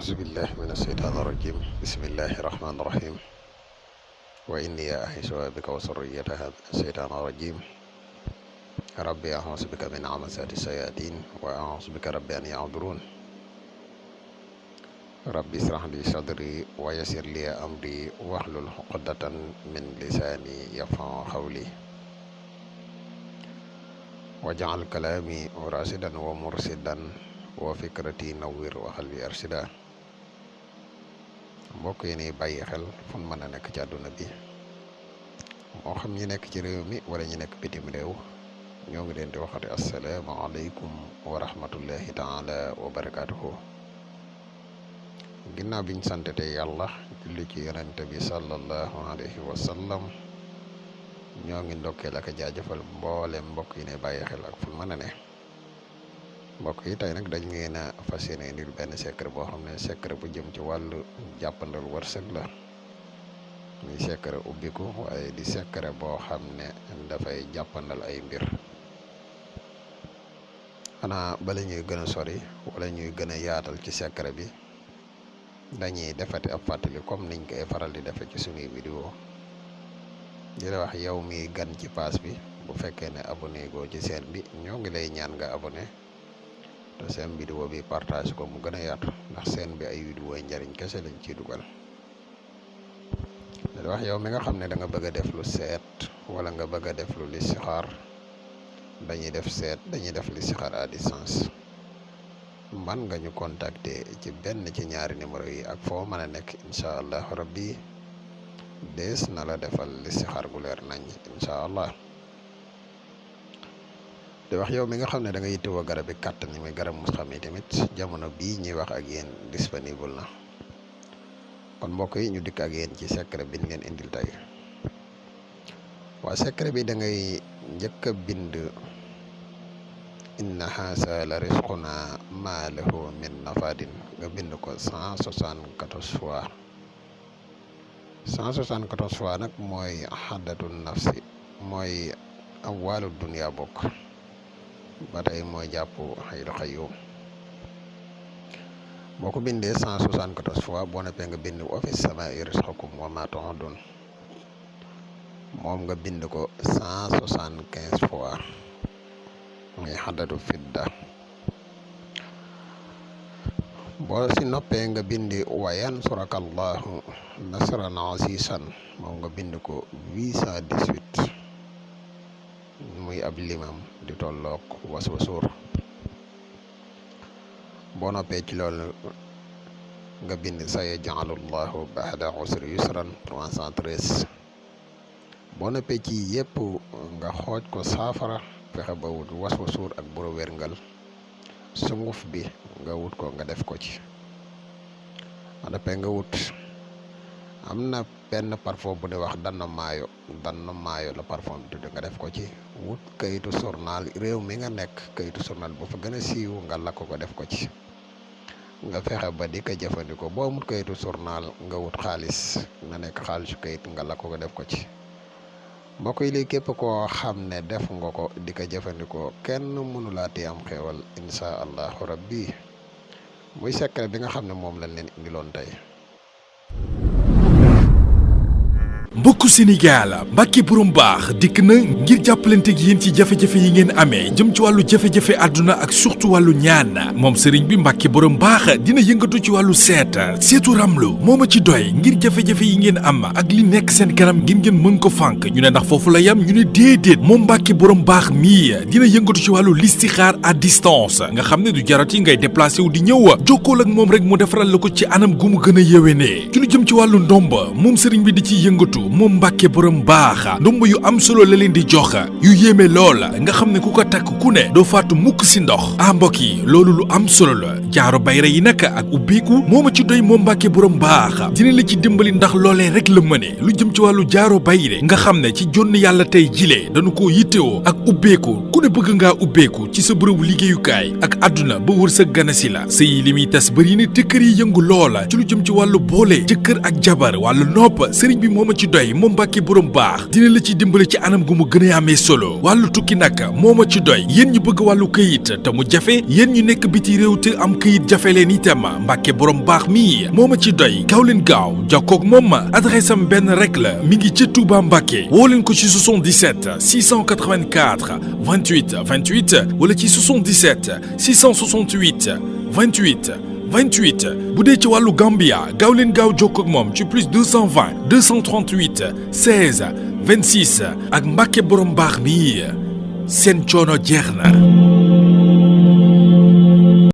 أعوذ بالله من الشيطان الرجيم بسم الله الرحمن الرحيم وإني أعيذها بك وذريتها من الشيطان الرجيم ربي أعوذ بك من همزات الشياطين وأعوذ بك ربي أن يحضرون ربي اشرح لي صدري ويسر لي أمري واحلل عقدة من لساني يفقهوا قولي واجعل كلامي راشدا ومرشدا wa fikrati nawwir wa qalbi arshida. mbokk yi ni bàyyi xel fu mu mën a nekk ci àdduna bi moo xam ñi nekk ci réew mi wala ñi nekk bitim réew ñoo ngi leen di waxati assalaamu aleykum wa rahmatullahi taala wa barakatuhu. ginnaaw biñ santete yàlla julli ci yonente bi sallallahu alayhi wa sallam ñoo ngi ndokkeel ak jaajëfal mboolem mbokk yi ne bàyyi xel ak fu mu mën a ne. mbokk yi tey nag dañ ngeen a fas yéene indil benn secret boo xam ne secret bu jëm ci wàllu jàppandal wërsëg la muy secret ubbiku waaye di secret boo xam ne dafay jàppandal ay mbir. xanaa bala ñuy gën a sori wala ñuy gën a yaatal ci secret bi dañuy defati ab fàttali comme niñ koy faral di defe ci suñuy vidéo di la wax yow mi gan ci pass bi bu fekkee ne abonné goo ci chaîne bi ñoo ngi lay ñaan nga abonné te seen vidéo bi partage ko mu gën a yaatu ndax seen bi ay vidéo njariñ kese lañ ciy dugal. da wax yow mi nga xam ne da nga bëgg a def lu seet wala nga bëgg a def lu listixaar dañuy def seet dañuy def listixaar à distance man nga ñu contacter ci benn ci ñaari numéro yi ak foo mën a nekk incha allah rabbi dees na la defal listixaar gu leer nañ incha allah. te wax yow mi nga xam ne da nga yittewoo garab bi kàttan ni muy garab mus xam yi tamit jamono bii ñuy wax ak yéen disponible na kon mbokk yi ñu dikk ak yéen ci secret bi ñu leen indil tey. waa secret bi da ngay njëkk a bind inna haasa la risquna ma lahu min nafadin nga bind ko 174 fois 174 fois nag mooy xaddatu nafsi mooy awwalu dunya bokk ba tey mooy jàpp xayru xayyum. boo ko bindee 174 fois boo noppee nga bind wa fis samaa'i rizqukum wa ma tu'adun moom nga bind ko 175 fois muy xaddatu fidda. boo si noppee nga bind wa yansuraka allahu nasran asiisan moom nga bind ko 818 muy ab limam di tolloog waswasuur. boo noppee ci loolu nga bind sayaj'alu llahu ba'da usri yusran 313. boo noppee ci yëpp nga xooj ko saafara fexe ba wut waswasuur ak buru wérngal sunguf bi nga wut ko nga def ko ci. boo noppee nga wut am na benn parfum bu ne wax danna maayo la parfum bi tudd nga def ko ci. wut kayitu journal réew mi nga nekk kayitu journal bu fa gën a siiw nga lakk ko def ko ci. nga fexe ba di ko jëfandikoo boo mut kayitu journal nga wut xaalis na nekk xaalisu kayit nga lakk ko def ko ci. mbokk yi léegi képp koo xam ne def nga ko di ko jëfandikoo kenn mënu laa tee am xéewal insha allahu rabbi muy secret bi nga xam ne moom lañ leen indiloon tey. mbokku Sénégal Mbacke borom baax dikk na ngir jàppalanteeg yéen ci jafe-jafe yi ngeen amee jëm ci wàllu jafe-jafe àdduna ak surtout wàllu ñaan moom sëriñ bi Mbacke borom baax dina yëngatu ci wàllu seetu ramlu moo ma ci doy ngir jafe-jafe yi ngeen am ak li nekk seen kanam ngir ngeen mën ko fànk ñu ne ndax foofu la yam ñu ne déedéet moom Mbacke borom baax mii dina yëngatu ci wàllu listixaar à distance nga xam ne du jarati ngay déplacé wu di ñëw jokkool ak moom rek mu defaral la ko ci anam gu mu gën a yéwénee ci lu jëm ci wàllu ndomba moom sëriñ bi di ciy yëngatu moom Mbacke borom baax ndomb yu am solo la leen di jox yu yéeme lool nga xam ne ku ko takk ku ne doo faatu mukk si ndox mbokk yi loolu lu am solo la jaaro bayra yi nag ak ubbeeku moo ma ci doy moom Mbacke borom baax dina la ci dimbali ndax loolee rek la mëne lu jëm ci wàllu jaaro bayre nga xam ne ci jonn yàlla tey jilee dañu ko yittewoo ak ubbeeku ku ne bëgg ngaa ubbeeku ci sa bërëbu liggéeyukaay ak àdduna ba wër sa ganasi la sëy li muy tas bëri ne te kër yi yëngu loola ci lu jëm ci wàllu boole jëkkër ak jabar wàllu nopp sëriñ bi moo ma ci doy moom Mbàkke borom baax dina la ci dimbale ci anam gu mu gën a amee solo wàllu tukki nag moo ma ci doy yéen ñu bëgg wàllu këyit te mu jafe yéen ñu nekk biti réew te am këyit jafe leen itam Mbàkke borom baax mi moo ma ci doy gaaw leen gaaw jokkoog moom adresse am benn rek la mi ngi ci Touba Mbàkke woo leen ko ci 77 684 28 28 wala ci 77 668 28 28 bu dee ci wàllu Gambia gaaw leen gaaw jokkoo ak moom ci plus 220 238 16 26 ak Mbàkke borom baax mi seen coono jeex na.